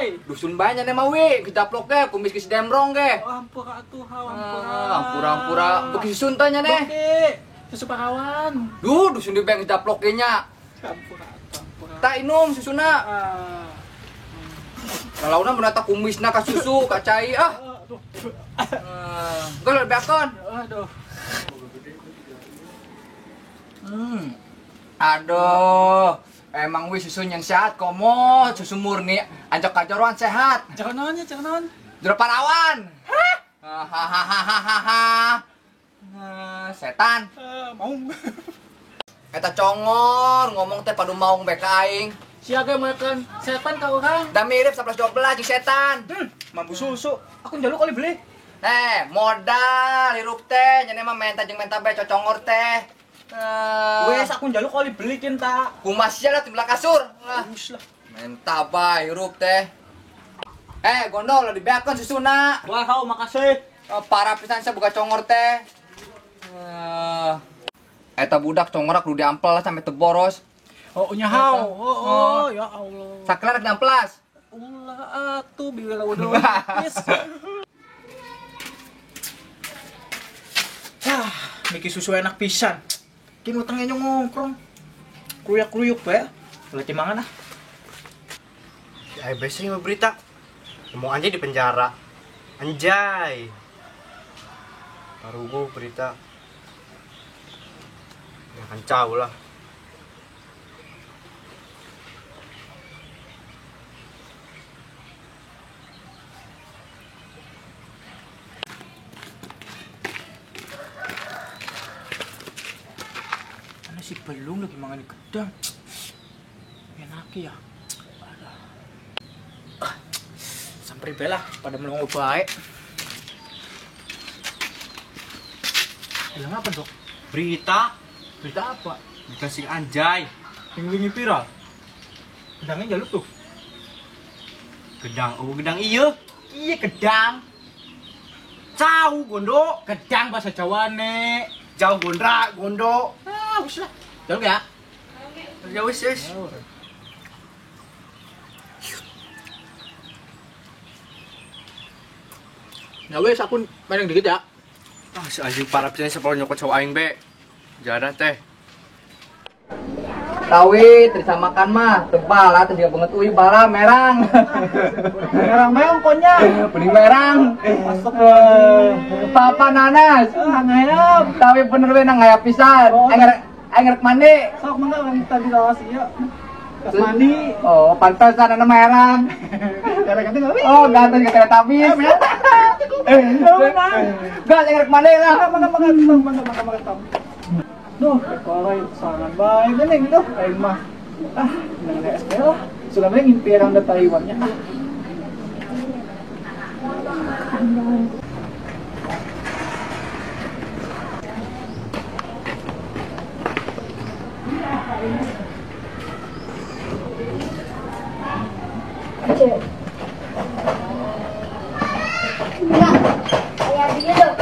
Woi. Dusun banyak nih mah wi, kejaplok ge, kumis geus demrong ge. Oh, ampura atuh, ampura. Ampura ampura, beuki susun teh nya neh. Susu parawan. Duh, dusun di beng kejaplok ge nya. Ampura atuh, ampura. Tak inum susuna. Kalau na menata kumisna ka susu, ka cai ah. Aduh. Geus beakon. Aduh. Aduh, emang wih susu yang sehat komo, susu murni, anjok kajoruan sehat. Jangan naon ya, jangan naon. Jero parawan. Hah? Hahaha. Setan. Mau. Eta congor ngomong teh padu maung bae ka aing. Sia ge makan setan ka urang. Da mirip 11 12 jeung setan. Mampu susu. Aku njaluk kali beli. Modal hirup teh nya mah menta jeung menta bae cocongor teh. Wes aku njaluk kali beli cinta. Kumas sia lah timlah kasur. Lah. Menta bae hirup teh. Gondol dibeakeun susuna. Wah, hau makasih. Parah pisan sia buka congor teh. Eta budak congor kudu diampel sampe teu boros. Oh, nya hau. Oh, ya Allah. Sakelar diamplas. Ulah atuh biwela udah. Ah, miki susu enak pisan. Ki ngutangnya nyongkrong. Kruyuk-kruyuk bae. Ulah timangan ah. Ya biasa mah berita. Ngomong anjay di penjara. Anjay. Baru gua berita. Ya kan cau lah. Mana si belum lagi mangan gedang. Enak ya. Sampai bela pada melongo baik. Bilang apa, Dok? Berita. Berita apa? Berita sing anjay. Sing wingi viral. Gedangnya jaluk tuh. Gedang, oh gedang iya. Iya gedang. Cau gondo. Gedang bahasa Jawane. Jauh gondra, gondo. Ah, wis lah. Jaluk ya. Ya wis, wis. Ya wis aku main dikit ya. Ah, si anjing parah pisan sepuluh nyokot cowok aing be. Jarah teh. Tawi terus makan mah tebal lah terus banget uy bala merang. Merang meong konya. Bening merang. Masuk papa nanas. Ngayap. Tawi bener we nang ngayap pisan. Aing rek mandi. Sok mangga urang tadi lawas ieu. Kas mandi. Oh, pantesan ana merang. Gara ganteng we. Oh, ganteng ke Teletubbies. Enggak, aing rek mandi lah. Mangga mangga mangga mangga mangga. Duh, koloi sangat baik geuning tuh aing mah. Ah, nang SP lah. Sudah mah ngimpi orang da Taiwannya. Ah. Enggak, ayah dia dong.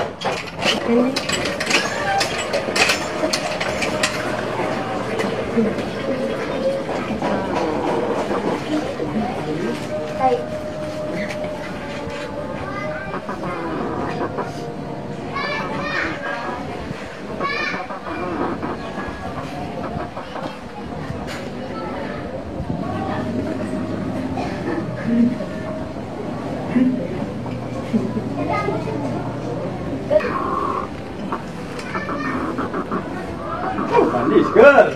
Manis, girl.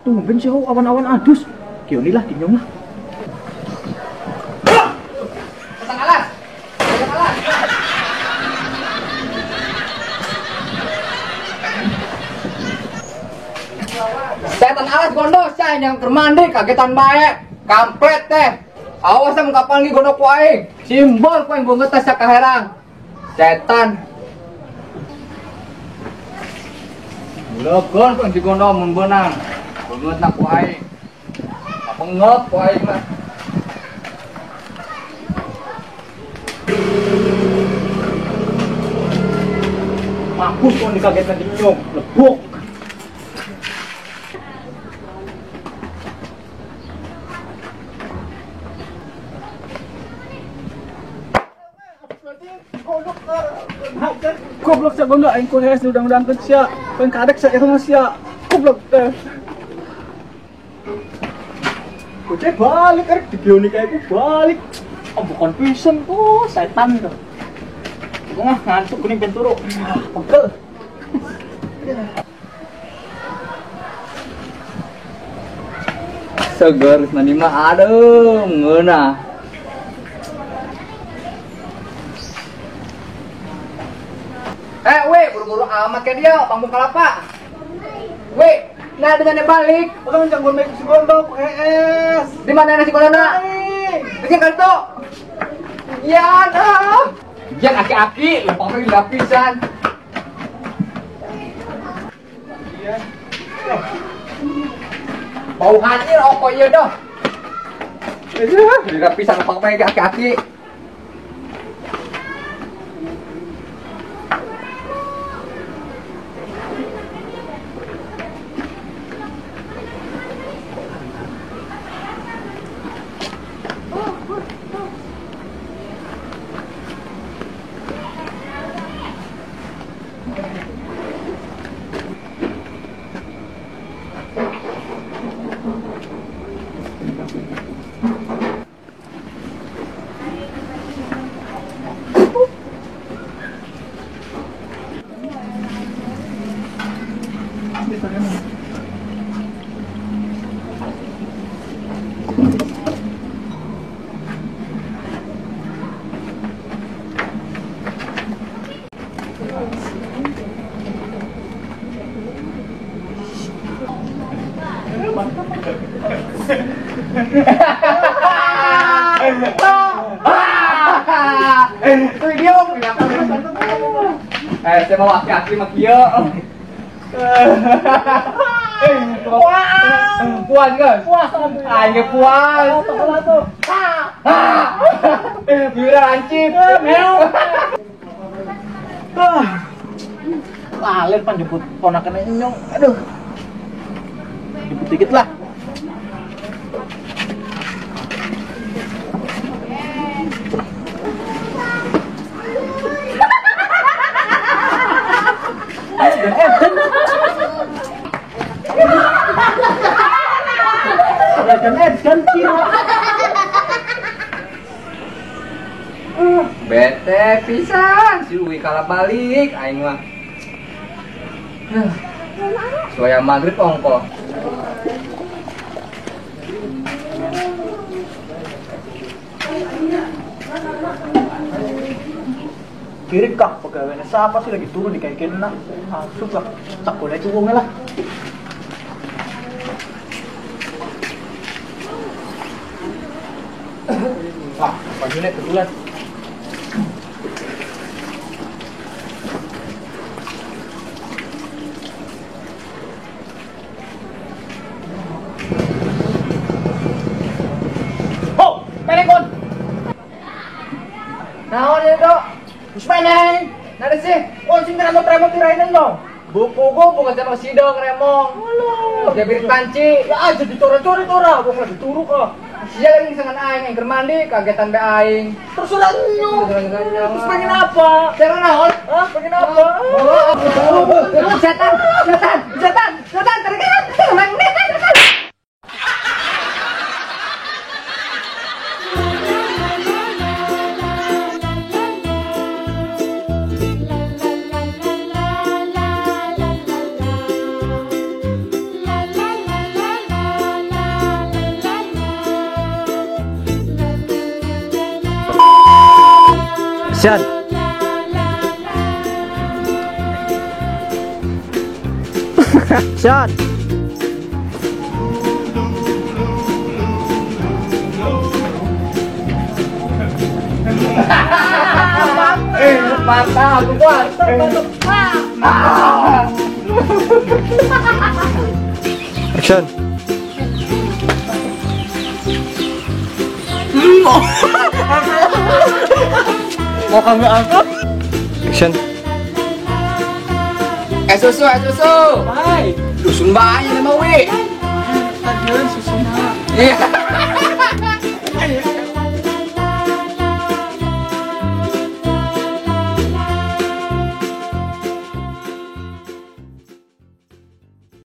Tumben sih awan-awan adus. Kioni lah, kinyong lah. Petang alas. Petang alas. Setan alas gondo, saya yang kermandi kagetan baik. Kampret teh. Awas am kapan lagi gondok ku aing. Simbol ku aing beungeut teh sakaherang. Setan. Legon ku aing digondol mun beunang. Beungeutna ku aing. Pengep ku aing mah. Mampus kau dikagetkan dinyong, lebuk. Goblok sia gondok aing ku hees diudang-udangkeun sia. Pengen kadek sia irungna sia. Goblok teh. Kucing balik arek digioni kayak ku balik. Oh, bukan pisan tuh, setan tuh. Gua ngantuk kuning pengen turu. Ah, pegel. Seger mandi mah adem ngeunah. Weh, buru-buru amat kayak dia, bangkung kelapa. Weh, nah dengannya balik. Bukan janggon baik si gondok, es. Di mana nasi gondokna? Di sini kartu. Ya, nah. Jangan aki-aki, lempang lagi lapisan. Iya. Bau hanyir oko ieu doh. Di lapisan lempang lagi aki-aki. Saya mau aki-aki mah kieu. Puas guys. Puas. Aing puas. Bibirnya lancip. Meow. Lalen pan jemput ponakannya nyong. Aduh. Jemput dikit lah. Bete pisan si Uwi kalah balik aing mah. Soya maghrib ongko. Kiri kah pegawainya siapa sih lagi turun di kayak kena. Masuk lah, tak boleh cuwongnya lah. Wah, bajunya kebetulan. Oh, peneng kon. Naon ieu, Dok? Wis peneng. Nah sih, oh sing remot-remot tirainen lo. Buku gua bukan sama sidong remong. Halo. Jabir panci. Ya aja dicoret-coret ora, wong lagi turu kok. Sia lagi ngesengan aing, aing keur mandi, kagetan be aing. Terus udah nyung. Terus pengen apa? Setan naon? Hah, pengen apa? Setan, setan, setan, setan, tergerak, tergerak, tergerak. Sian. Sian. Mantap, aku kuat. Action. Mau kami angkat? Action. Susu, susu. Hai. Dusun banyak nama wi. Tagihan susuna. Iya.